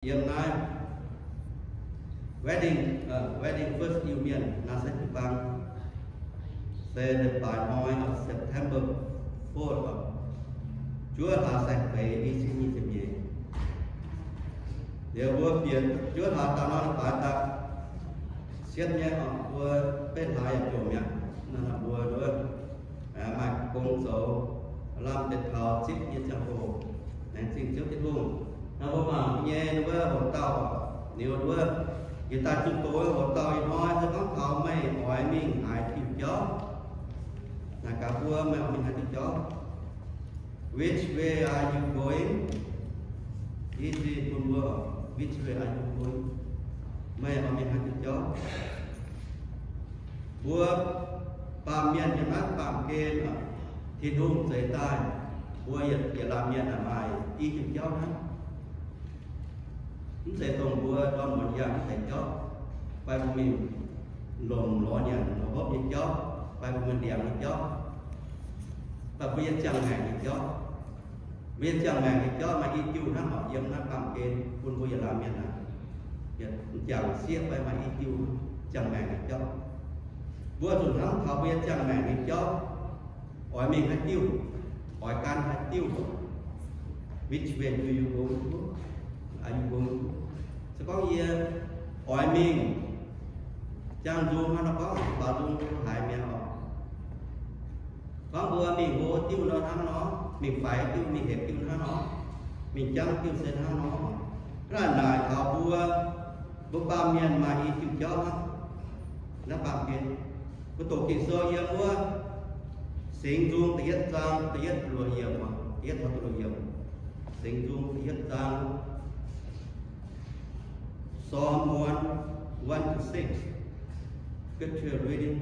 Yiem naaiv wedding, wedding first Iu-Mienh naaiv se jiu-baang, se deix baaix hnoi September fourth, juov hlaax saeng-feix i cin nyic ziepc nyeic. Liuz mbuo bieqc juov hlaax daaih nor, baaix daaih siepv nyei oc, mbuo betv hlaax yaac jomc mi'aqv. Naaiv mbuo wuov maaih gong zoux, lamh deix taux zipv nyei ziangh hoc, laengz zingh Ziouv Tin-Hungh. Naaiv mbuo mangc nyei wuov hoc dauh, liuz wuov yietc daaih zuqc doz hoc dauh ih hnoi se gorngv taux meih oix mingh haaix diuh jauv. Naaic gaax mbuo, meih oix mingh haaix diuh jauv? Which way are you going? Ih hnoi bun mbuo, which way are you going? Meih oix mingh haaix diuh jauv? Mbuo baamh mienh yiem naaiv baamh gen, Tin-Hungh zeix daaih, mbuo yietc laanh mienh maaih i diuh jauv hnangv. Mv zeiz dongh mbuo ndorm muonz yangh mv deix jauv, fai mbuo mingh longc lorz nyanc lorz hopv nyei jauv, fai mbuo mingh ndiangx nyei jauv, fai mbuo yiem ziangh maengc nyei jauv. Mbuo yiem ziangh maengc nyei jauv maaih i diuh hnangv oc, yiem naaiv baamh gen bun mbuo yietc laanh mienh aqv. Yietc m'jangc sieqv fai maaih i diuh ziangh maengc nyei jauv. Mbuo zuqc hnamv taux mbuo yiem ziangh maengc nyei jauv oix mingh haaix diuh, oix gan haaix diuh. Which way do you go to? Are you going to? Se gorngv yie oix mingh ziangh nzung hnangv nor, gorngv baaux nzung haaix mi'aqv oc. Gorngv mbuo mingh hlo diuh nor hnangv nor, mingh faix diuh, mingh hepc diuh hnangv nor, mingh jangv diuh se hnangv nor. Hnangv naaic naaic taux mbuo, mbuo baamh mienh maaih i diuh jauv hnangv. Naaiv baamh gen, mbuo doqc Ging-Sou yiem wuov Singx Nzung da'yietv zaang da'yietv luoqc yiemc, da'yietv taux da'luoqc yiemc. Singx Nzung da'yietv zaang, Psalm one, one to six, scripture reading.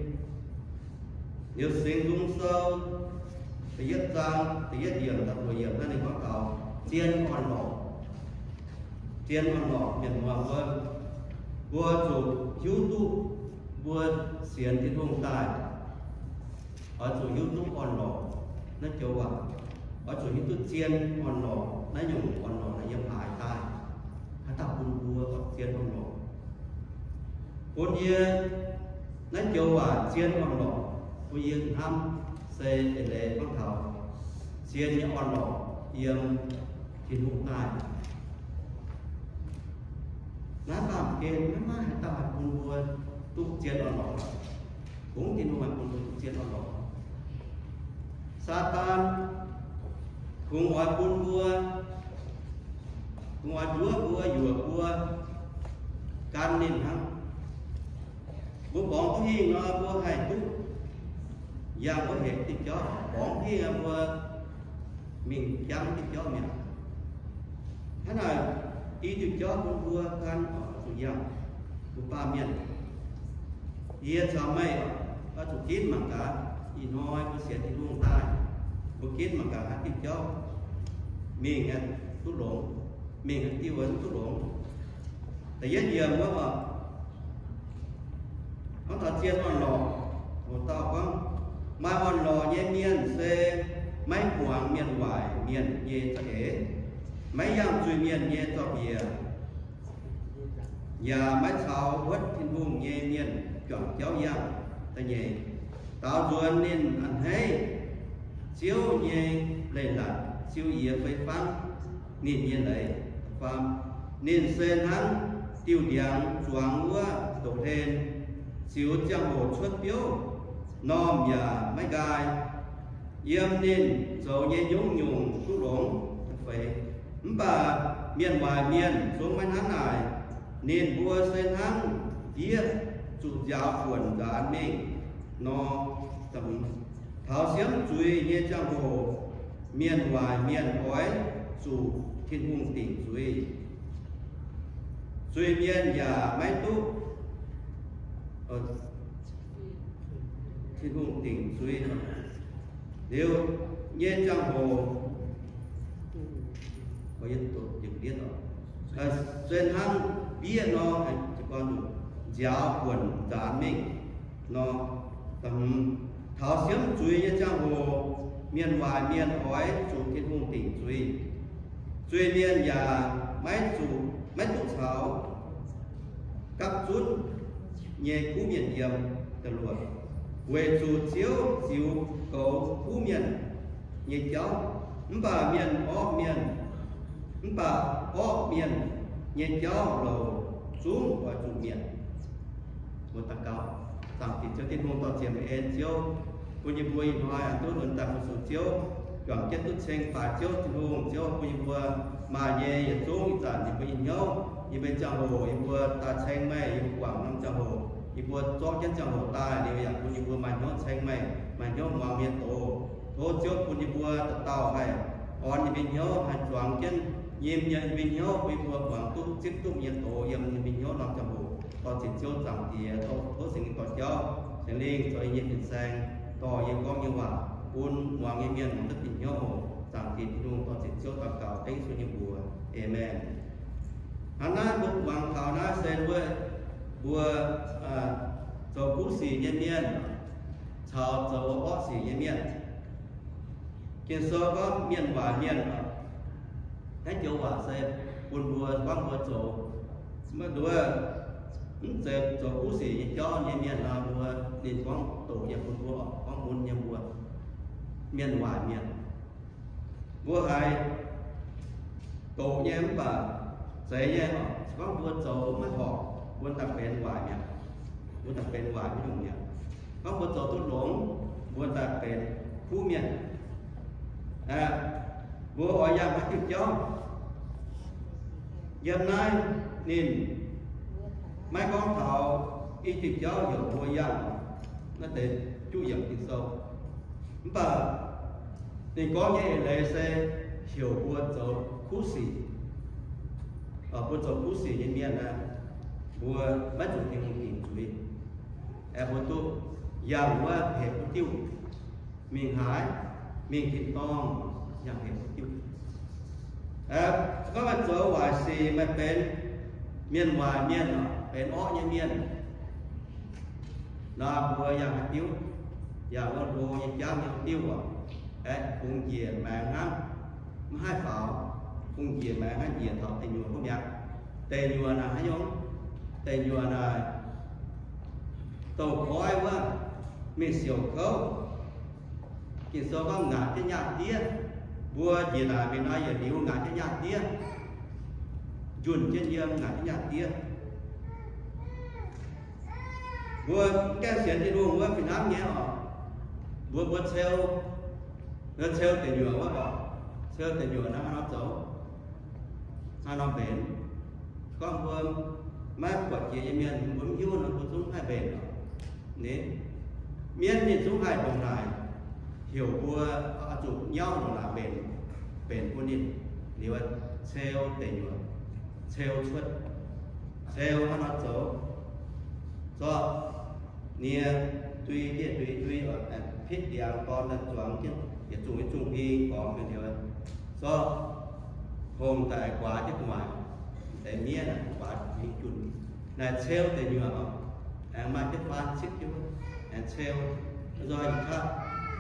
Liuz Singx Nzung Sou da'yietv zaang da'yietv yiemc taux da'luoqc yiemc naaiv ninh gorngv taux zien orn-lorqc. Zien orn-lorqc mienh muoz mbuo, mbuo zuqc hiuv duqv mbuo sienx Tin-Hungh daaih, oix zuqc hiuv duqv orn-lorqc naaiv joux waac. Oix zuqc hiuv duqv zien orn-lorqc, naaiv nyungc orn-lorqc naaiv yiem haaix daaih, haaix dauh bun mbuo zien orn-lorqc. Bun yie naaiv joux waac zien orn-lorqc, bun yie hnamv se eix leiz gorngv taux zien nyei orn-lorqc yiem Tin-Hungh daaih. Naaiv baamh gen maiv maaih haaix dauh haih bun mbuo duqv zien orn-lorqc. Kungx Tin-Hungh haih bun mbuo duqv zien orn-lorqc. Saadaan kungx oix bun mbuo, kungx oix nduov mbuo, yuoqc mbuo, gan ninh hnangv. Mbuo borngz duqv hingh nor, mbuo haih duqv yangh wuov hepc diuh jauv. Borngz duqv hingh nor, mbuo mingh jangv diuh jauv mi'aqv. Hnangv naaic, i diuh jauv bun mbuo gan oix zuqc yangh. Mbuo baamh mienh, yie caux meih oix zuqc ginv mangc gaax. Ih hnoi mbuo sienx Tin-Hungh daaih, mbuo ginv mangc gaax haaix diuh jauv mingh aeqv duqv longx, mingh haaix diuh aeqv duqv longx. Da'yietv yiemc wuov, gorngv taux zien orn-lorqc, hoc dauh gorngv, maaih orn-lorqc nyei mienh se maiv muangx mienh waaic mienh nyei za'eix, maiv yangh zuiz-mienh nyei zorqv-bieqc, yaac maiv caux huotv Tin-Hungh nyei mienh juangc jauv yangh. Da'nyeic, daaux nzuonx ninh a'hneiv Ziouv nyei leiz-latc, siou yie fei fangv ninh nyei leiz. Faam, ninh se hnangv diuh ndiangx zuangx wuov doqc hlen, ziux ziangh hoc cuotv biouv, normh yaac maiv nqaai. Yiem ninh zoux nyei nyungc-nyungc duqv longx. Feix, mv baac mienh waaic mienh zungv maiv hnangv naaic. Ninh mbuo se hnangv ndiev zuqc nziaaux buonc nzaanx mingh nor. Taux siemv zuiz nyei ziangh hoc, mienh waaic mienh oix zuqc Tin-Hungh dingc zuiz. Zuiz-mienh yaac maiv duqv Tin-Hungh dingc zuiz. Liuz nyei ziangh hoc, se hnangv mbiev nor, nziaaux buonc nzaanx mingh nor. Taux siemv zuiz nyei ziangh hoc, mienh waaic mienh oix zuqc Tin-Hungh dingc zuiz. Zuiz-mienh yaac maiv zuqc, maiv zunv nyei kuv mienh yiem. Da'luoqc, weic zuqc Ziouv ziux goux kuv mienh nyei jauv, mv baac mienh orqv mienh, mv baac orqv mienh nyei jauv louc zungv oix zuqc mietc. Mbuo daux gaux. Zaangc Diex Ziouv Tin-Hungh, dorh ziepc en Ziouv bun yie mbuo ih hnoi duqv lunx daaih fu-sux Ziouv, juangc jienv duqv ceng baaix Ziouv Tin-Hungh. Ziouv bun yie mbuo maaih nyei yietc zungv ih zanc yie mbuo nyei hnyouv, yie mbuo ziangh hoc yie mbuo daaih ceng meih, yie mbuo guangc norm ziangh hoc, yie mbuo zorqv jienv ziangh hoc daaih liuz yaac bun yie mbuo maaih hnyouv ceng meih, maaih hnyouv muangx meih nyei doz. Tov Ziouv bun yie mbuo dauh dauh haih orn yie mbuo hnyouv, haih zuangx jienv yie mbuo hnyouv, bun yie mbuo muangx duqv zipv duqv meih nyei doz yiem yie mbuo hnyouv norm ziangh hoc. Dorh ziepc Ziouv Zaangc Diex, tov Singx Lingh dorh jauv, Singx Lingh zoux yie nyei fin-saeng, dorh yie gorngv nyei waac bun muangx nyei mienh muangx duqv bieqc hnyouv oc. Zaangc Diex Tin-Hungh, dorh ziepc Ziouv daux gaux dengv Yesu nyei mbuox. Aamen. Hnangv naaiv mbuo muangx taux naaiv se wuov mbuo zoux kuv sic nyei mienh caux zoux orqv sic nyei mienh. Ging-Sou gorngv mienh waaic mienh, naaiv joux waac se bun mbuo gorngv mbuo zoux, mv duqv, mv zeiz zoux kuv sic nyei jauv nyei mienh nor, mbuo ninh gorngv doqc nyei bun mbuo, gorngv mun nyei mbuo, mienh waaic mienh. Mbuo haiz doqc nyei mv baac zeiz nyei, gorngv mbuo zoux maiv horpc, mbuo daaih benx waaic mienh, mbuo daaih benx waaic mienh. Gorngv mbuo zoux duqv longx, mbuo daaih benx kuv mienh. Mbuo oix yangh haaix diuh jauv? Yiem naaiv ninh maiv gorngv taux i diuh jauv heuc mbuo yangh, naaiv deix juqv yiemc Ging-Sou. Mv baac ninh gorngv nyei eix leiz se heuc mbuo zoux kuv sic. Mbuo zoux kuv sic nyei mienh aeqv, mbuo maiv zuqc Tin-Hungh dingc zuiz. Aeqv, mbuo duqv yangh wuov hepc wuov diuh mingh haaix? Mingh tin-dorngh, yangh hepc wuov diuh. Aeqv, gorngv meih zoux waaic sic, meih benx mienh waaic mienh, benx orqv nyei mienh nor, mbuo yangh haaix diuh? Yangh wuov hlo nyei jangv nyei diuh oc. Aeqv, kungx njiec maengx hnangv, maiv haih faaux, kungx njiec maengx hnangv, njiec taux deic nyuoqc wuov mi'aqv. Deic nyuoqc naaic haaix nyungc? Deic nyuoqc naaic douz-koiv wuov, mingh siouc kouv. Ging-Sou gorngv ngaatc jienv nyaah diev. Mbuo njiec naaic mingh nor yietc liuz ngaatc jienv nyaah diev, njunh jienv yiem ngaatc jienv nyaah diev. Mbuo mv gaengh sienx Tin-Hungh wuov fih hnangv nyei oc. Mbuo, mbuo ceu, ceu deic nyuoqc wuov oc, ceu deic nyuoqc naaiv haaix nor zoux, haaix nor mbenc? Gorngv mbuo maiv buatc jiex nyei mienh, mbuo mv hiuv nor, mbuo zungv haih mbenc oc. Ninh, mienv ninh zungv haih ndongc naaic heuc mbuo oix zuqc nyauv ndongc naaic mbenc, mbenc bun ninh, liuz ceu deic nyuoqc, ceu cuotv, ceu haaix nor zoux, zorqv nie dui, ndiev dui, dui, pitv ndiangx dorn daaih zuangx jienv yietc zungh yietc zungh hing gormx mingh liuz, zorqv hongh daaih guaax jienv gu'nguaaic, deix miev naaic guaax hingv junc. Naaic ceu deic nyuoqc oc. Aengx maaih jienv faan cipv jienv wuov, aengx ceu, nzoih yietc qaqv,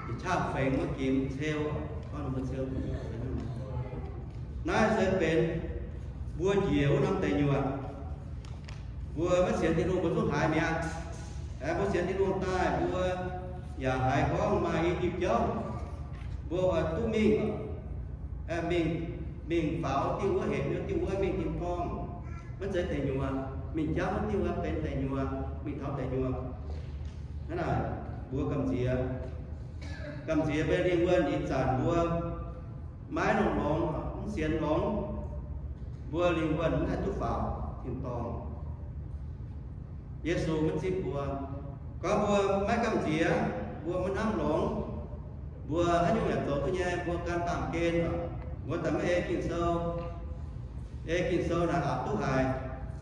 yietc qaqv fengx wuov jiex ceu, gorngv ninh mbuo ceu. Naaiv se benx mbuo njiec wuov norm deic nyuoqc. Mbuo maiv sienx Tin-Hungh mbuo zungv haiz mi'aqv. Aengx mbuo sienx Tin-Hungh daaih mbuo yaac haiz gorngv maaih i diuh jauv mbuo oix duqv mingh, mingh, mingh faaux diuh wuov, hepc diuh wuov, mingh tin-dorngh. Maiv zeiz deic nyuoqc, mingh jangv wuov diuh wuov benx deic nyuoqc, mingh taux deic nyuoqc. Hnangv naaic mbuo gamh nziex, gamh nziex mbuo lingh wuonh ih zanc mbuo maiv longx-longx, mv sienx longx, mbuo lingh wuonh mv haih duqv faaux tin-dorngh. Yesu maiv zipv mbuo. Gorngv mbuo maiv gamh nziex, mbuo maiv hnamv longx, mbuo haaix nyungc yaac zoux duqv nyei, mbuo gan baamh gen, mbuo daaih maiv ei Ging-Sou. Ei Ging-Sou naaic aqc duqv haic.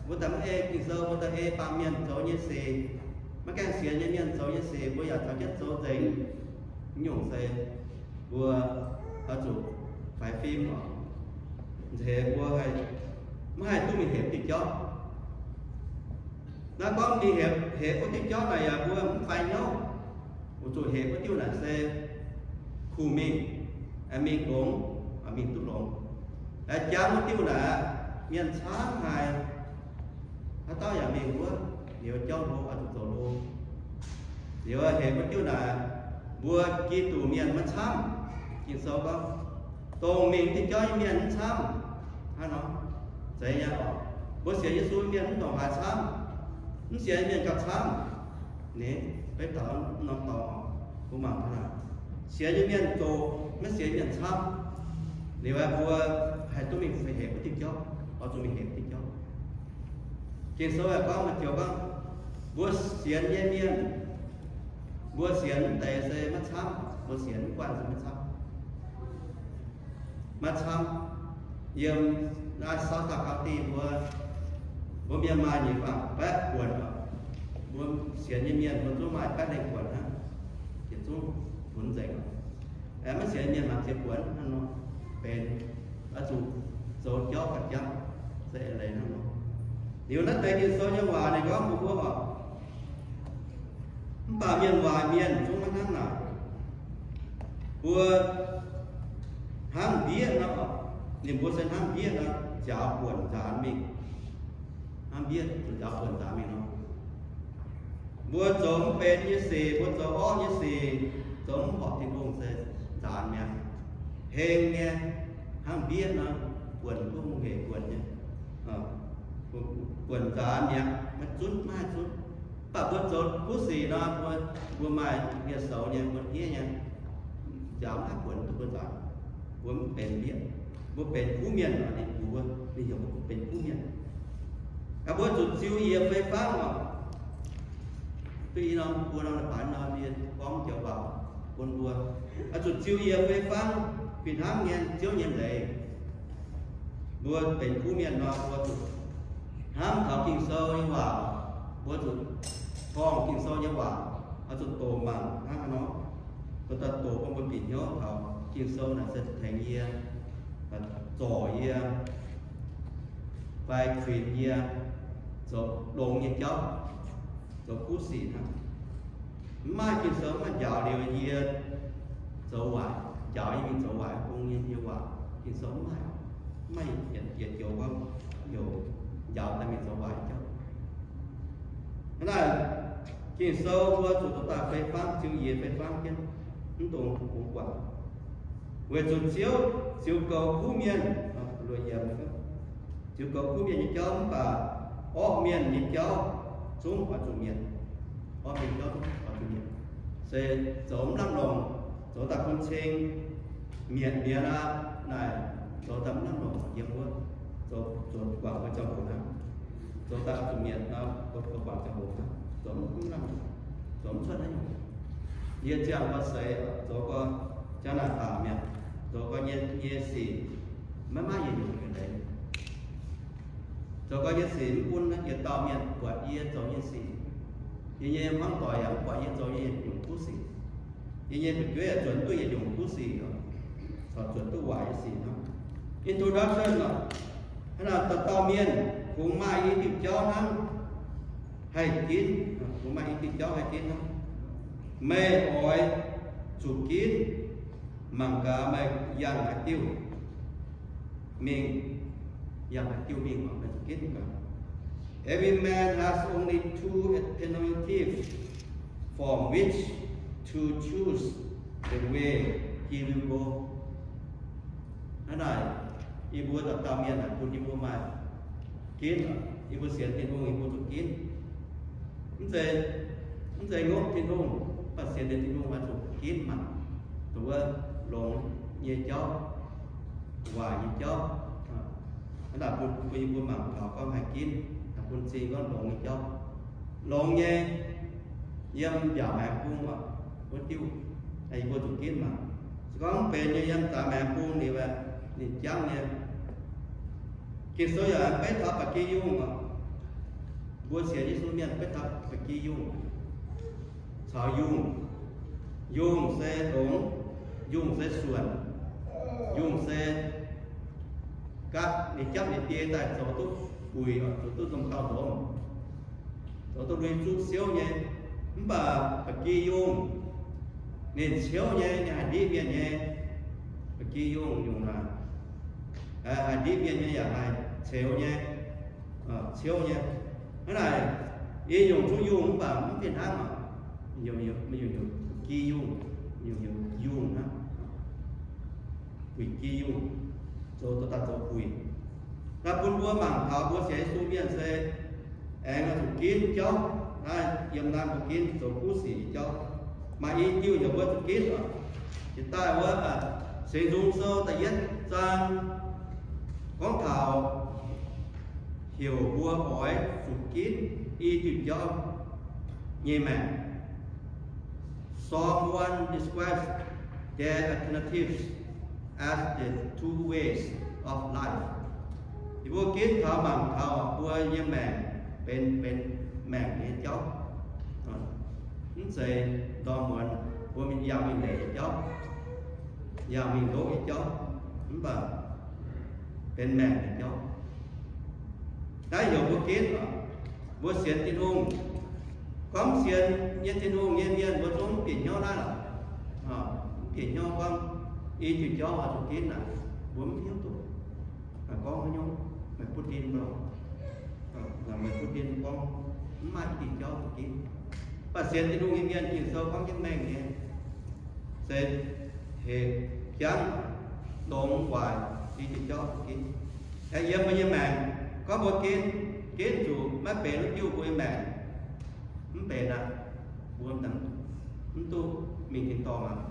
Mbuo daaih maiv ei Ging-Sou, mbuo daaih ei baamh mienh zoux nyei sic, maiv gaengh sienx nyei mienh zoux nyei sic, mbuo yaac caux jienv zoux nzengc. Nyungc se mbuo oix zuqc faix fim oc. Nzengc mbuo haih, maiv haih duqv mingh hepc diuh jauv. Naaiv gorngv mingh hepc, hepc wuov diuh jauv naaic yaac mbuo mv faix hnyouv. Oix zuqc hepc wuov diuh naaic se kungx mingh, mingh longx, mingh duqv longx. Jangv wuov diuh naaic, mienh camv haic, haaix dauh yaac mingh wuov. Liuz jauv hlo oix zuqc zoux hlo. Liuz heuc mbuo jiuv naaic, mbuo Giduc mienh maiv camv. Ging-Sou gorngv, dongh mingh diuh jauv nyei mienh mv camv. Hnangv nor, zeiz nyei oc. Mbuo sienx Yesu mienh mv ndongc haaix camv. Mv sienx mienh gauh camv. Ninh beiv taux mv norm dorngx, mbuo mangc gaax naaic, sienx nyei mienh zoqc, maiv sienx mienh camv. Liuz mbuo haih duqv mingh hepc wuov diuh jauv, oix zuqc mingh hepc diuh jauv. Ging-Sou yaac gorngv, maaih joux gorngv, mbuo sienx nyei mienh, mbuo sienx mv deix se maiv camv, mbuo sienx mv guanh se maiv camv. Maiv camv. Yiem naaiv South Dakota mbuo, mbuo mienh maaih nyei faam baeqv buonc oc. Mbuo sienx nyei mienh mbuo zungv maaih baeqv lengh buonc hnangv. Yietc zungv funx nzengc oc. Aengx maiv sienx nyei mienh mangc ziex buonc hnangv nor, benx oix zuqc zoux jauv gauh jangv, se eix leiz hnangv nor. Liuz naaiv deix Ging-Sou nyei waac ninh gorngv mbuox mbuo oc, mv baac mienh waaic mienh zungv maiv hnangv naaic. Mbuo hnangv mbieqv nor, ninh mbuo se hnangv mbieqv nor, njaaux buonc nzaanx mingh. Hnangv mbieqv zuqc njaaux buonc nzaanx mingh nor, mbuo zoux mv benx nyei sic, mbuo zoux orqv nyei sic, zoux mv horpc Tin-Hungh se nzaanx mi'aqv. Heng nyei, hnangv mbieqv nor, buonc duqv hungh hec buonc nyei, buonc nzaanx mi'aqv, maiv zunv, maiv haih zunv. Mv baac mbuo zoux kuv sic nor, mbuo, mbuo maaih nie soux nyei, mbuo hniev nyei, njaaux maiv buonc duqv mbuo nzaanx. Mbuo mv benx mbieqv, mbuo benx kuv mienh oc. Ninh mbuox mbuo, ninh heuc mbuo benx kuv mienh. Mbuo zuqc ziux yiec fei fangv oc. Duqv i norm, mbuo norm leiz-baaix norm, yie gorngv joux waac bun mbuo, oix zuqc ziux yiec fei fangv fih hnangv nyei Ziouv nyei leiz. Mbuo benx kuv mienh nor, mbuo zuqc hnamv taux Ging-Sou nyei waac. Mbuo zuqc corngh Ging-Sou nyei waac, oix zuqc doqc mangc hnangv haaix nor, zoux daaih doqc bun mbuo bieqc hnyouv taux Ging-Sou naaic se tengx yie, zorc yie, fai kuinx yie zoux longx nyei jauv, zoux kuv sic hnangv. Mv maaih Ging-Sou mv maaih njaaux liuz yie zoux waaic, njaaux yie mingh zoux waaic bung nyei, nyei waac, Ging-Sou mv maaih, mv maaih yietc, yietc joux gorngv heuc njaaux daaih mingh zoux waaic jauv. Hnangv naaic, Ging-Sou mbuo zuqc dorh daaih fei fangv, ziux yiec fei fangv jienv, mv dungx bungx guangc. Weic zuqc Ziouv ziux goux kuv mienh, ziux goux kuv mienh nyei jauv, mv baac orqv mienh nyei jauv zungv oix zuqc mietc. Orqv mienh jauv zungv oix zuqc mietc. Se zoux mv lamh longc, zoux daaih bun cing, mietc mi'aqv naaic, zoux daaih mv lamh longc yiem wuov, zoux, zoux guangc mbuo ziangh hoc hnangv. Zoux daaih zuqc mietc nor, zoux guangc ziangh hoc hnangv, zoux mv lamh longc, zoux mv cuotv haaix nyungc. Yie ziangh gau seix, zoux gau Janx^naa^daa mi'aqv, zoux gau nyei, nyei sic maiv maaih yietc nyungc eix leiz. Zoux gau nyei sic mv bun yietc dauh mienh buatc yie zoux nyei sic. Yie nyei hmuangv doic yaac mv buatc yie zoux nyei yietc nyungc kuv sic. Yie nyei fu'jueiv yaac zuotc duqv yietc nyungc kuv sic, corc zuotc duqv waaic nyei sic hnangv. Introduction oc. Hnangv naaic, dauh dauh mienh kungx maaih i diuh jauv hnangv, haih ginv, kungx maaih i diuh jauv haih ginv hnangv. Meih oix zuqc ginv, mangc gaax meih yangh haaix diuh mingh, yangh haaix diuh mingh oc, meih zuqc ginv gaax. Every man has only two alternatives from which to choose the way he will go. Hnangv naaic, yie mbuo dauh dauh mienh aah, bun yie mbuo maaih ginv, yie mbuo sienx Tin-Hungh, yie mbuo zuqc ginv. Mv zeiz, mv zeiz ngopv Tin-Hungh, mv baac sienx Tin-Hungh oix zuqc ginv mangc, dongh wuov longx nyei jauv, waaic nyei jauv. Hnangv naaic bun, bun yie mbuo mangc taux gorngv haih ginv, haih bun cing gorngv longx nyei jauv. Longx nyei, yiem mbiaauc maengx bung oc, wuov diuh, yie mbuo zuqc ginv mangc. Se gorngv mv benx nyei, yiem zaaix maengx bung liuz, ninh jangv nyei. Ging-Sou yaac beiv taux ba'gi yungh oc. Mbuo sienx Yesu mienh beiv taux ba'gi yungh caux yungh. Yungh se longx, yungh se suonc, yungh se gaatv ninh japv ninh biei daaih zoux duqv buic, zoux duqv nzomz dauh nzomz, zoux duqv lui zuqv siouv nyei. Mv baac ba'gi yungh, ninh ciouv nyei, ninh haih ndiqv mienh nyei. Ba'gi yungh, yungh naaic, haih ndiqv mienh nyei yaac haih ceux nyei, ciouv nyei. Hnangv naaic, Ih nyungc zungv yungh mv baac mv fih hnangv oc. Nyungc, nyungc, nyungc, nyungc gi yungh, nyungc, nyungc yungh hnangv. Buic gi yungh, zoux, zoux daaih zoux buic. Naaiv bun mbuo mangc taux mbuo sienx Yesu mienh se aengx zuqc ginv jauv. Naaiv yiem naaiv mbuo ginv zoux kuv sic nyei jauv. Maaih i diuh heuc mbuo zuqc ginv oc. Jiex daaih wuov, Singx Nzung Sou da'yietv zaang gorngv taux heuc mbuo oix zuqc ginv i diuh jauv nyei maengc. Someone describes their alternatives as the two ways of life. Yie mbuo ginv taux mangc taux mbuo nyei maengc benx, benx maengc nyei jauv. Mv zeiz ndorm muonz mbuo mingh yangh mingh leiz nyei jauv, yangh mingh ndoqv nyei jauv, mv baac benx maengc nyei jauv. Naaiv heuc mbuo ginv oc. Mbuo sienx Tin-Hungh, gorngv sienx nyei Tin-Hungh nyei mienh mbuo zungv mv bieqc hnyouv naaiv lorqc. Mv bieqc hnyouv gorngv i diuh jauv oix zuqc ginv naaic, mbuo mv hiuv duqv. Gorngv haaix nyungc, meih butv ndin mbuo lorqc. Meih butv ndin gorngv mv maaih i diuh jauv zuqc ginv. Mv baac sienx Tin-Hungh nyei mienh Ging-Sou gorngv jienv mengh nyei, se hec jangv longx waaic i diuh jauv zuqc ginv. Aengx yiem mbuo nyei maengc, gorngv mbuo ginv, ginv zuqc maiv benx wuov diuh mbuo nyei maengc, mv benx aqv. Mbuo mv duqv mingh tin-dorngh aqv.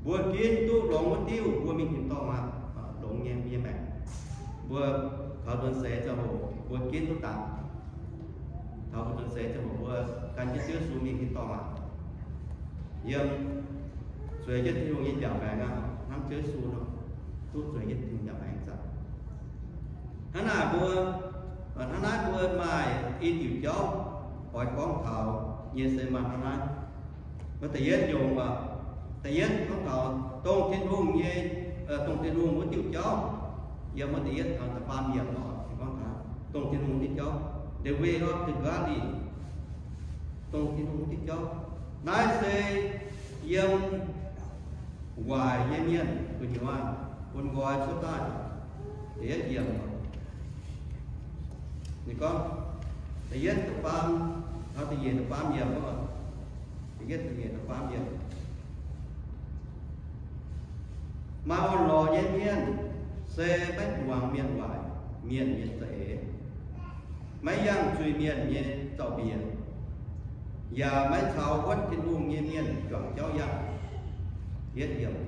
Mbuo ginv duqv longx wuov diuh mbuo mingh tin-dorngh aqv. Longx nyei mbuo nyei maengc. Mbuo taux nzuonx seix ziangh hoc mbuo ginv duqv dangx. Taux mbuo nzuonx seix ziangh hoc mbuo gan jienv Ziouv Yesu mingh tin-dorngh aqv. Yiem zueiz jienv Tin-Hungh nyei njaaux maengx aqv, hnangv Ziouv Yesu nor, duqv zueiz jienv Tin-Hungh njaaux maengx aqv. Hnangv naaic mbuo, hnangv naaiv mbuo maaih i diuc jauv oix gorngv taux nyei se maaih hnangv naaiv. Da'yietv nyungc, da'yietv gorngv taux dongh Tin-Hungh nyei, dongh Tin-Hungh wuov diuh jauv. Yiem wuov da'yietv taux da'faam yiemc nor, gorngv taux dongh Tin-Hungh wuov diuh jauv, the way of the godly, dongh Tin-Hungh wuov diuh jauv. Naaiv se yiem waaic nyei mienh gu'nyuoz bun nqoi cuotv daaih. Da'yietv yiemc, ninh gorngv, da'yietv da'faam, da'nyeic da'faam yiemc, da'yietv da'nyeic da'faam yiemc. Maaih orn-lorqc nyei mienh se maiv muangx mienh waaic mienh nyei za'eix, maiv yangh zuiz-mienh nyei zaux-mbiec, yaac maiv caux wuonv Tin-Hungh nyei mienh juangc jauv yangh. Yietv yiemc,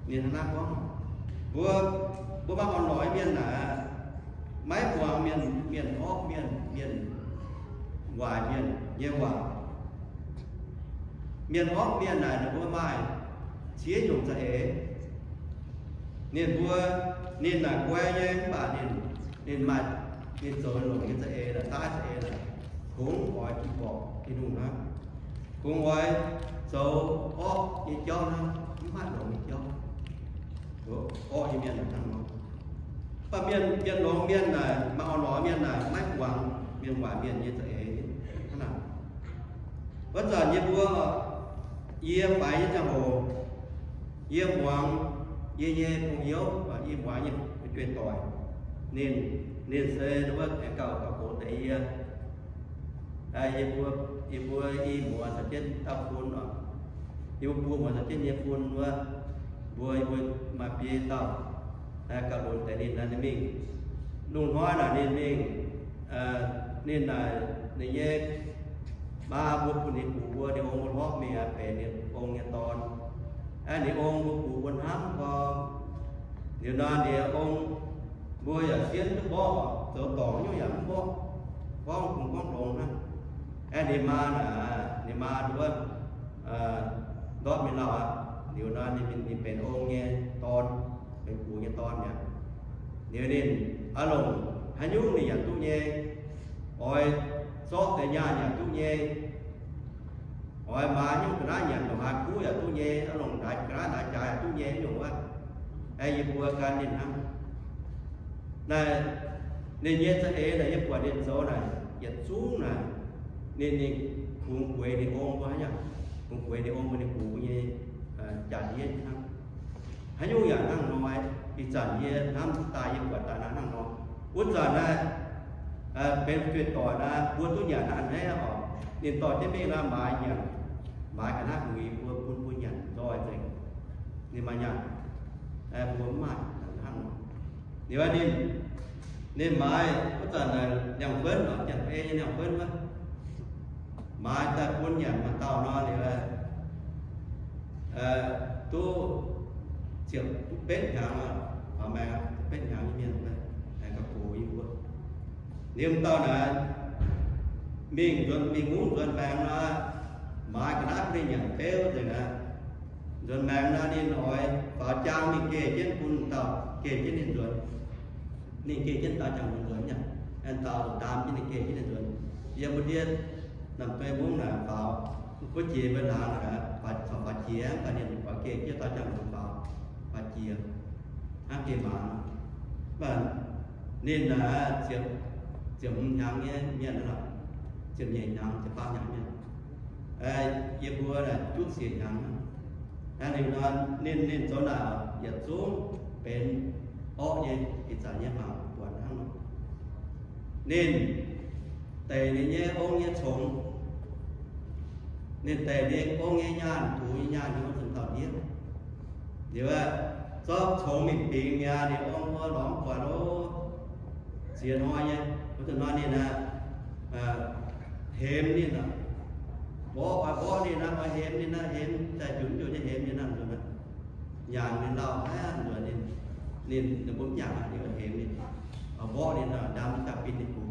ninh hnangv naaiv gorngv, mbuo, mbuo maaih orn-lorqc nyei mienh naaic, maiv muangx mienh, mienh orqv mienh, mienh waaic mienh nyei waac. Mienh orqv mienh naaic ninh mbuo maaih ziex nyungc za'eix. Ninh mbuo, ninh naaic guai nyei mv baac ninh, ninh maaih, ninh zoux longc nyei za'eix naaic, daaih za'eix naaic, kungx oix ging-borqc Tin-Hungh hnangv. Kungx oix zoux orqv nyei jauv hnangv, mv maaih longx nyei jauv. Orqv nyei mienh naaic hnangv nor. Mv baac mienh, mienh longx mienh naaic, maaih orn-lorqc mienh naaic, maiv muangx mienh waaic mienh nyei za'eix hnangv naaic. Wuov zanc yie mbuo, yie faix nyei ziangh hoc, yie muangx yie nyei pong youv, yie muangx nyei fu'jueiv-doic, ninh, ninh se wuov aengx gauh, gauh gox deix yie. Yie mbuo, yie mbuo i muoz caux jienv dauh fun oc. Yie mbuo buo muoz caux jienv nyei fun wuov, mbuo, yie mbuo maaih biei dauh gauh lunx deix ninh naaic, ninh mingh. Lungh hnoi naaic ninh mingh, ninh naaic ninh nyei maa mbuo bun ninh gux mbuo, ninh ong mbuo hlorpv mingh aqv, benx ninh ong nyei dorn. Aeqv, ninh ong mbuo gux mbuo hnamv gorngv, liuz nor ninh ong mbuo yaac sienv duqv mborqv, zoux dorngc nyungc yaac mv mborqv, gorngv kungx gorngv longx hnangv. Aeqv, ninh maa naaic, ninh maa nduov ndortv mingh lauh aqv. Liuz nor ninh, ninh benx ong nyei dorn, benx gux nyei dorn mi'aqv. Liuz ninh oix longc haaix nyungc ninh yaac duqv nyei, oix zorqv deix nyaanh yaac duqv nyei, oix maaiz nyungc ga'naaiv nyanc, longc haaix kuv yaac duqv nyei, oix longc ndaix ga'naaiv ndaix jaax yaac duqv nyei, nyungc wuov. Aeqv, yie mbuo gan ninh hnangv. Naaic, ninh nyei za'eix naaic, yie buatc ninh zoux naaic yietc zungv naaic, ninh, ninh kungx bueix ninh ong mbuo hnangv, kungx bueix ninh ong mbuo, ninh gux mbuo nyei jaax-ndiev hnangv. Haaix nyungc yaac hnangv nor. Ih zanc yie hnamv daaih, yie buatc daaih naaic hnangv nor. Wuov zanc naaic, benx fu'jueiv-doic naaic, mbuo duqv nyanc hnangv naaiv oc. Ninh dorh jienv mingh naaic maaiz nyanc, maaiz ga'naaiv muix mbuo bun mbuo nyanc nzoih nzengc. Ninh maaih nyanc, mbuo mv maaih hnangv nor. Liuz ninh, ninh maaiz wuov zanc liangx-fuonv oc, janx-ei nyei liangx-fuonv wuov, maaiz daaih bun nyanc maaih dauh nor liuz, duqv ziepc betv hnyangx, faaux maengx ziepc betv hnyangx nyei mienh, aengx gauh gox yie mbuo. Liuz dauh naaic mingh nzuonx, mingh mungv nzuonx maengx nor, maaiz ga'naaiv bun ninh nyanc beuv nzengc aqv. Nzuonx maengx nor ninh oix faaux jaang mingh geh jienv bun dauh geh jienv ninh nzuonx. Ninh geh jienv dauh jangx-lunx nzuonx nyei, dauh ndaam jienv ninh geh jienv ninh nzuonx. Yiem mbuo ndiev namx deix mungv naaic faaux, wuov jiex mbuo laangz naaic, faaux, faaux jiex, mv baac ninh oix geh jienv dauh jangx-lunx faaux, faaux jiex hnangv geh maaz. Mv baac ninh naaic ziepc, ziepc hmz hnyangx nyei mienh aqv, ziepc nyeic hnyangx, ziepc faam hnyangx mienh. Yie mbuo naaic juqv siec hnyangx. Hnangv liuz nor, ninh, ninh zoux naaic yietc zungv benx orqv nyei, ih zanc nyei mangc buatc hnangv nor. Ninh deic ninh nyei ong nyei congx. Ninh deic ninh ong nyei nyaanh, tux nyei nyaanh, ninh ong zuqc dauh ndiev. Liuz aeqv, zorqv congx mingh bingx mi'aqv, ninh ong wuov lorz mv buatc loh. Ziex hnoi nyei, wuov zanc hnoi ninh aeqv, hemx ninh aqv. Mborqv, oix mborqv ninh aqv, oix hemx ninh aqv, hemx daaih njunh njunh nyei hemx ninh aqv, nzuonx aqv. Nyanc ninh lauh haiv nzuonx ninh, ninh, ninh mbuo mv nyanc aqv, ninh oix hemx ninh, oix mborqv ninh aqv, ndaam daaih binh ninh gux.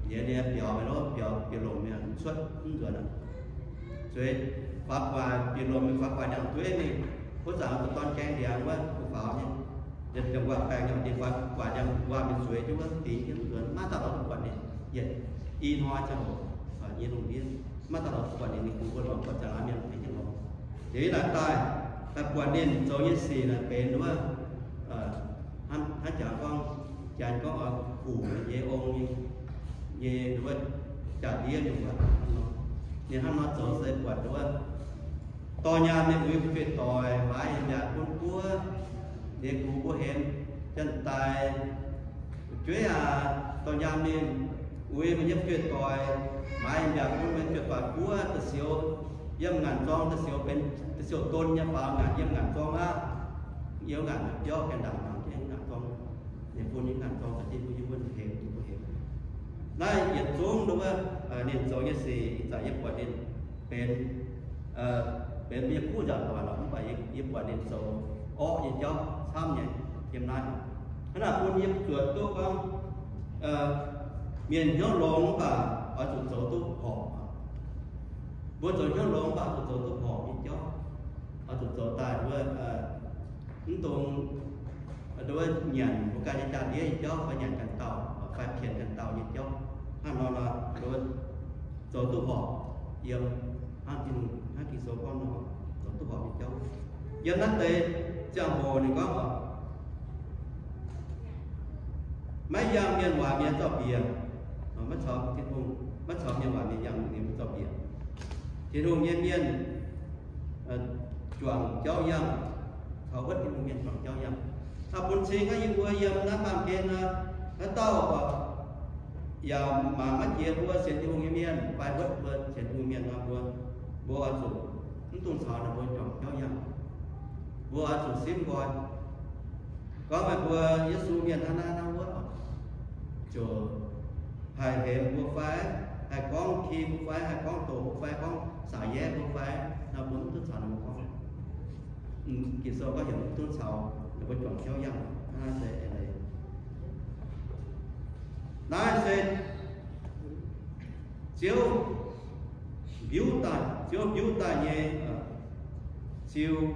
Liuz ninh biaux mingh lov, biaux, biaux longc mingh mv cuotv mv nzuonx aqv. Zueiz faaux gu'nguaaic, biaux longc mingh faaux gu'nguaaic ndiangx-dueiv mingh, wuov zanc dorn gaeng ndiangx wuov, gu'faaux nyei. Ndiangx-gu'nguaaic baengc nyei, ninh faaux gu'nguaaic ndiangx-gu'nguaaic mingh zueiz jienv wuov, dingx jienv nzuonx, maiv dauh lorz duqv buatc ninh. Yietc i hnoi ziangh hoc, yie lungh ndiev, maiv dauh lorz duqv buatc ninh, ninh gux mbuo lorz buatc ziangh laangz mienh tengx jienv lorz. Liuz yie naaic daaih, daaih buatc ninh zoux nyei sic naaic benx wuov, hnangv jangx gorngv, janx gorngv oix kuv nyei ong nyei, nyei wuov jaa-ndiev nyungc aqv. Ninh hnangv nor zoux se buatc wuov dorh nyaanh mingh uix fu'jueiv-doic, maaiz yiem mbiaauc bun buov, ninh gux mbuo hemx janx-daaih. Fu'jueiv aac, dorh nyaanh mingh uix meih nyei fu'jueiv-doic, maaiz yiem mbiaauc bun meih fu'jueiv-doic buov, da'siux yiem ngaanc zorng, da'siux benx, da'siux don nyei faaux ngaanc yiem ngaanc zorng aqv. Yiem ngaanc biauv gaengh ndaangc mangc jienv ngaanc zorng, ninh bun nyei ngaanc zorng za'gengh bun yie mbuo hemx, yie mbuo hemx. Naaiv yietc zungv wuov, ninh zoux nyei sic, ih zanc yie buatc ninh benx, benx mienh kuv nzaangc doic lorqc, mv baac yie, yie buatc ninh zoux orqv nyei jauv camv nyei yiem naaiv. Hnangv naaic bun yie zuotc duqv gorngv, mienh hnyouv longx mv baac oix zuqc zoux duqv horpc. Mbuo zoux hnyouv longx mv baac oix zuqc zoux duqv horpc nyei jauv. Oix zuqc zoux daaih wuov, mv dungx, wuov nyanc mbuo ganh nyei jaa-ndiev nyei jauv, fai nyanc ganh dauh, fai pienx ganh dauh nyei jauv. Hnangv nor nor, wuov zoux duqv horpc yiem, hnangv Tin-Hungh, hnangv Ging-Sou gorngv nor, zoux duqv horpc nyei jauv. Yiem naaiv deix ziangh hoc ninh gorngv oc, maiv yangh mienh waaic mienh zorqv mbiec, maiv caux Tin-Hungh, maiv caux mienh waaic mienh yangh ninh mbuo zorqv mbiec. Tin-Hungh nyei mienh juangc jauv yangh, caux wuov Tin-Hungh mienh juangc jauv yangh. Hnangv bun cing naaiv yie mbuo yiem naaiv baamh gen nor, haaix dauh yaac mangc maiv jiex mbuo sienx Tin-Hungh nyei mienh, fai wuov mbuo sienx Tin-Hungh mienh nor, mbuo, mbuo oix zuqc mv dungx caux ninh mbuo juangc jauv yangh. Mbuo oix zuqc simv nqoi. Gorngv meih mbuo Yesu mienh hnangv naaiv hnangv wuov, ziouc haih hemx mbuo fai, haih gorngv ki mbuo fai, haih gorngv doqc mbuo fai, gorngv saax yaev mbuo fai, nor mbuo mv duqv caux ninh mbuo gorngv. Ging-Sou gorngv heuc mv duqv caux ninh mbuo juangc jauv yangh. Naaiv se eix leiz. Naaiv se Ziouv mbiuv daaih, Ziouv mbiuv daaih nyei, Ziouv,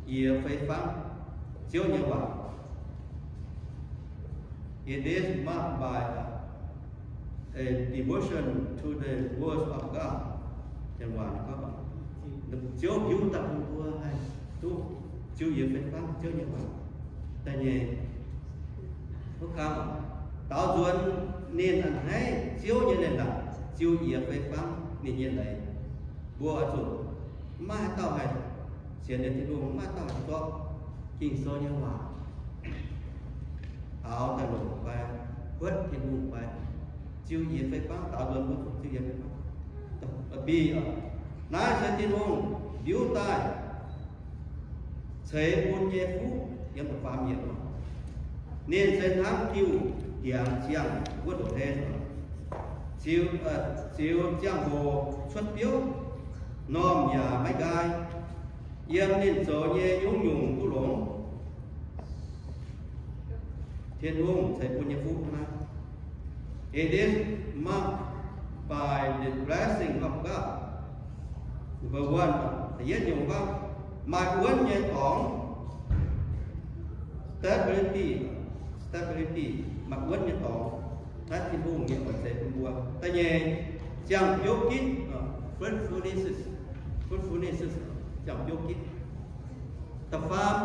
yie fei fangv, Ziouv nyei waac. It is marked by a devotion to the word of God. Janx waac gorngv, Ziouv mbiuv daaih bun mbuo haih duqv Ziouv yie fei fangv, Ziouv nyei waac daaih nyei. Wuov kang, daaux nzuonx ninh a'hneiv Ziouv nyei leiz-latc, Ziouv yie fei fangv ninh nyei leiz. Mbuo oix zuqc maiv maaih haaix dauh haih sienx liuz Tin-Hungh, maiv maaih haaix dauh haih zorqv Ging-Sou nyei waac aaux daaih longc fai huotv Tin-Hungh fai? Ziux yietc fei fangv, daaux nzuonx mbuo zuqc ziux yietc fei fangv. Bih, naaiv se Tin-Hungh ndiuv daaih ceix bun nyei fuqv yiem da'faam yiemc. Ninh se hnangv diuh ndiangx ziangh wuov ndoqc hlen, ziux, ziux ziangh hoc cuotv biouv, normh yaac maiv nqaai. Yiem ninh zoux nyei nyungc-nyungc duqv longx. Tin-Hungh ceix bun nyei fuqv hnangv. It is marked by the blessing of God. Number one, da'yietv nyungc gorngv maaih wuonv nyei dorngx, stability, stability, maaih wuonv nyei dorngx. Naaiv Tin-Hungh nyei oix ceix bun mbuo. Da'nyeic, ziangh biouv gitv, fruitfulness, fruitfulness, ziangh biouv gitv. Da'faam,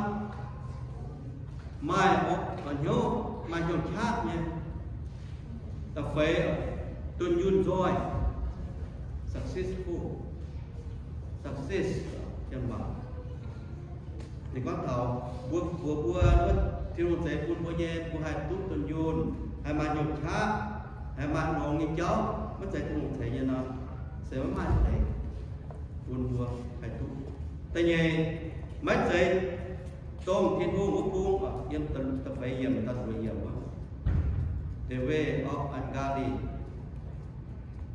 maaih hnyouv, maaih hnyouv qaqv nyei. Da'feix, dunh yunh nzoih, successful, success, janx waac. Ninh gorngv taux mbuo, mbuo, mbuo, Tin-Hungh ceix bun mbuo nyei, mbuo haih duqv dunh yunh, haih maaih hnyouv qaqv, haih maaih longx nyei jauv, maiv zeiz Tin-Hungh ceix nyei nor, se maiv maaih deix bun mbuo haih duqv. Da'nyeic, maiv zeiz dongh Tin-Hungh wuov bung, yiem da'feix yiemc, da'luoqc yiemc, the way of ungodly.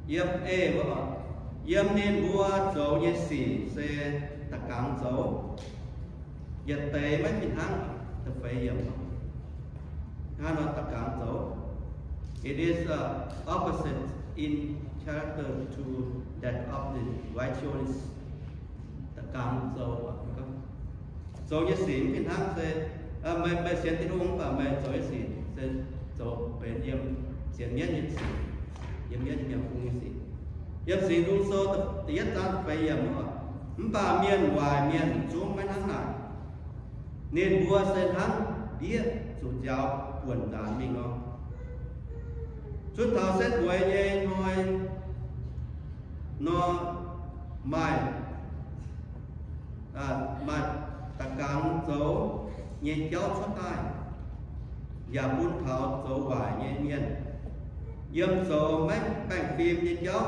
Yiem, yiem ninh mbuo zoux nyei sic se da'gangx zoux. Yietc deix maiv fih hnangv, da'feix yiemc, hnangv nor da'gangx zoux. It is, uh, opposite in character to that of the righteous. Da'gangx zoux, zoux nyei sic mv fih hnangv se, meih, meih sienx Tin-Hungh mv baac meih zoux nyei sic se zoux benx yiem sienx mienv nyei sic, yiem mienv nyei bung nyei sic. Yiem Singx Nzung Sou da'yietv zaang feix yiemc, mv baac mienh waaic mienh zungv maiv hnangv naaic. Ninh mbuo se hnangv ndiev zuqc nziaaux buonc nzaanx mingh nor. Zunv taux setv mueiz nyei hnoi nor, maaih, maaih da'gangx zoux nyei jauv cuotv daaih, yaac bun taux zoux waaic nyei mienh yiem zoux maiv baengh fim nyei jauv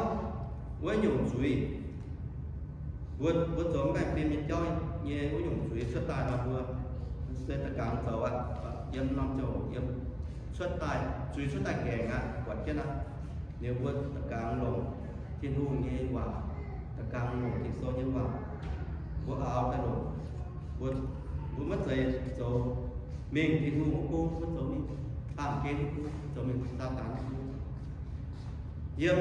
wuov nyungc zuiz. Mbuo, mbuo zoux maiv baengh fim nyei jauv nyei wuov nyungc zuiz cuotv daaih nor, mbuo se da'gangx zoux aqv. Yiem norm ziangh hoc yiem cuotv daaih, zuiz cuotv daaih ngaengc aqv, buatc jienv aqv. Liuz mbuo da'gangx longc Tin-Hungh nyei waac, da'gangx longc Ging-Sou nyei waac, mbuo aaux daaih longc. Mbuo, mbuo maiv zeiz zoux mingh Tin-Hungh wuov gong, maiv zoux mingh baamh gen wuov gong, zoux mingh Saadaan wuov gong. Yiem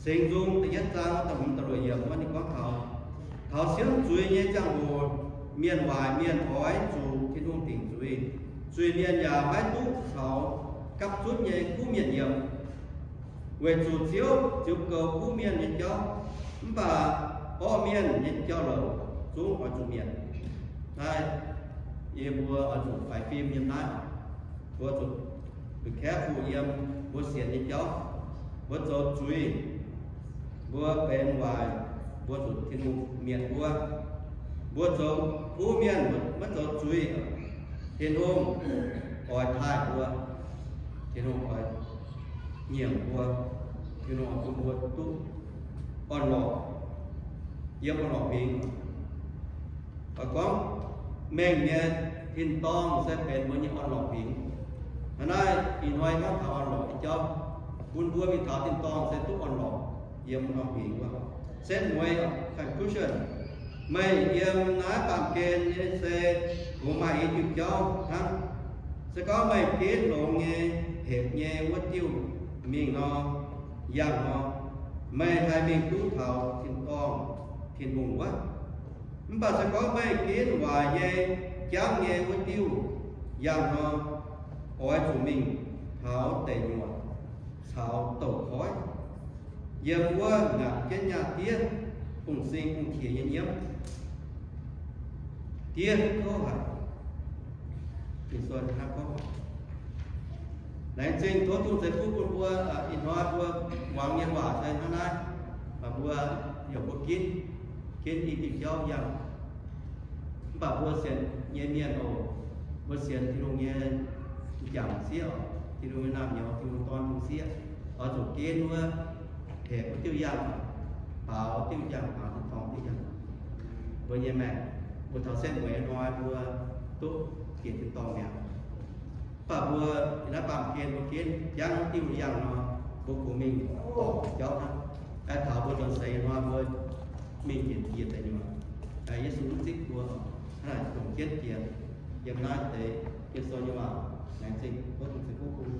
Singx Nzung da'yietv zaang da'hmz da'luoqc yiemc wuov ninh gorngv taux, taux siemv zuiz nyei ziangh hoc, mienh waaic mienh oix zuqc Tin-Hungh dingc zuiz. Zuiz-mienh yaac maiv duqv caux gapv zunv nyei kuv mienh yiem, weic zuqc Ziouv ziux goux kuv mienh nyei jauv, mv baac orqv mienh nyei jauv-louc zungv oix zuqc mietc. Naaiv yie mbuo oix zuqc faix fim yiem naaiv. Mbuo zuqc be careful yiem mbuo sienx nyei jauv. Mbuo zoux zuiz, mbuo benx waaic, mbuo zuqc Tin-Hungh mietc mbuo. Mbuo zoux kuv mienh, maiv zoux zuiz, Tin-Hungh oix taaih mbuo. Tin-Hungh oix nyiemc mbuo. Tin-Hungh oix bun mbuo duqv orn-lorqc, yiem orn-lorqc huingx. Oix gorngv mengh nyei tin-dorngh se benx mbuo nyei orn-lorqc huingx. Hnangv naaiv ih hnoi gorngv taux orn-lorqc nyei jauv, bun mbuo mingh taux tin-dorngh se duqv orn-lorqc yiem orn-lorqc huingx wuov. Setv mueiz, conclusion, meih yiem naaiv baamh gen nyei se kungx maaih i diuh jauv hnangv. Se gorngv meih ginv longx nyei, hepc nyei wuov diuh mingh nor, yangh nor, meih haih mingh duqv taux tin-dorngh Tin-Hungh wuov. Mv baac se gorngv meih ginv waaic nyei, jangv nyei wuov diuh yangh nor, oix zuqc mingh taux deic nyuoqc caux douz-koiv, yiem wuov ngaatc jienv nyaah diev, bungx sing bungx qiex nyei nyiemv. Diev duqv kouv haic. Ging-Sou hnangv gorngv. Laengz zingh tov Tin-Hungh ceix fuqv bun mbuo, ih hnoi mbuo muangx nyei waac se hnangv naaiv. Mbuo, yaac mbuo ginv, ginv i diuh jauv yangh. Mv baac mbuo sienx nyei mienh oc, mbuo sienx Tin-Hungh nyei m'jangc sieqv oc, Tin-Hungh nyei naamh nyouz, Tin-Hungh Dorn, Tin-Hungh Sieqv, oix zuqc ginv wuov, hepc wuov diuh yangh, baaux diuh yangh, baaux tin-dorngh diuh yangh. Mbuo nyei maengc, mbuo taux setv mueiz hnoi mbuo duqv bieqc tin-dorngh mi'aqv. Mv baac mbuo yiem naaiv baamh gen mbuo ginv jangv wuov diuh yangh nor, mbuo kungx mingh dorngc jauv hnangv. Aengx taux mbuo nzuonx seix hnoi mbuo mingh njiec njiec deix nyuoqc. Yesu mv zipv mbuo, hnangv naaic longc jienv jiex. Yiem naaiv deix Ging-Sou nyei waac laengz zingh, tov Tin-Hungh ceix fuqv bun.